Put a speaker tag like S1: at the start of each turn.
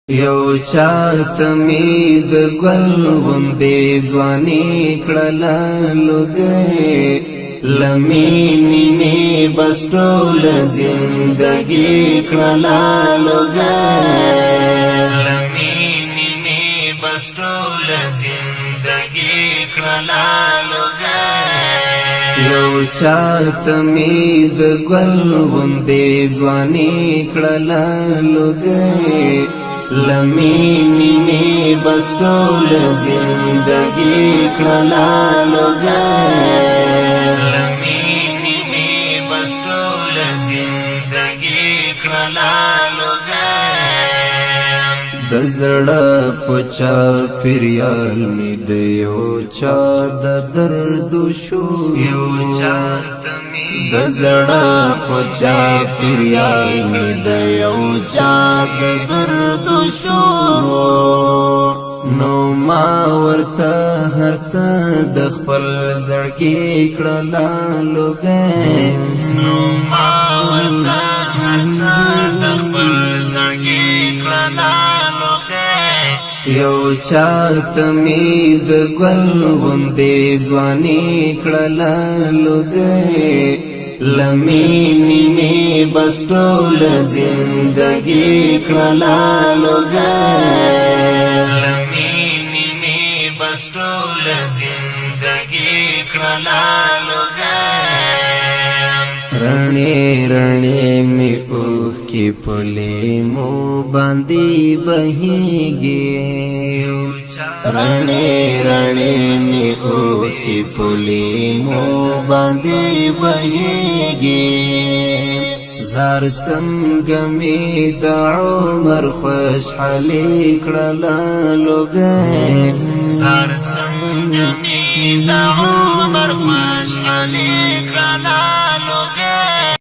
S1: یو چاته می د ګل غوندې ځواني کړله لوګي، لمینی می بس ټول زندگی کړله لوګي، لمینی می بس ټول زندگی کړله لوګي۔ یو چاته می د ګل غوندې ځواني کړله لوګي، لمینی می بس ټول زندگی کړله لوګي، لمینی می بس ټول زندگی کړله لوګي۔ د زړه پچا پریال می د یو چا د درد شو، یو چا د زړه پچا پریال می د یو چا د درد شو۔ نو ما ورته هرڅه د خپل زړګي کړله لوګي، نو ما ورته هرڅه د خپل زړګي کړله لوګي۔ یو چاته می د ګل غوندې ځواني کړله لوګي، لمینی می بس ټول زندگی کړله لوګي، لمینی می بس ټول زندگی کړله لوګي۔ رڼې رڼې می اوښ کې پلې مو باندې بهيږي، رڼې رڼې می اوښ کې پلې مو باندې بهيږي۔ زار څنګه می د عمر خوشحالي کړله لوګي، زار څنګه می د عمر خوشحالي کړله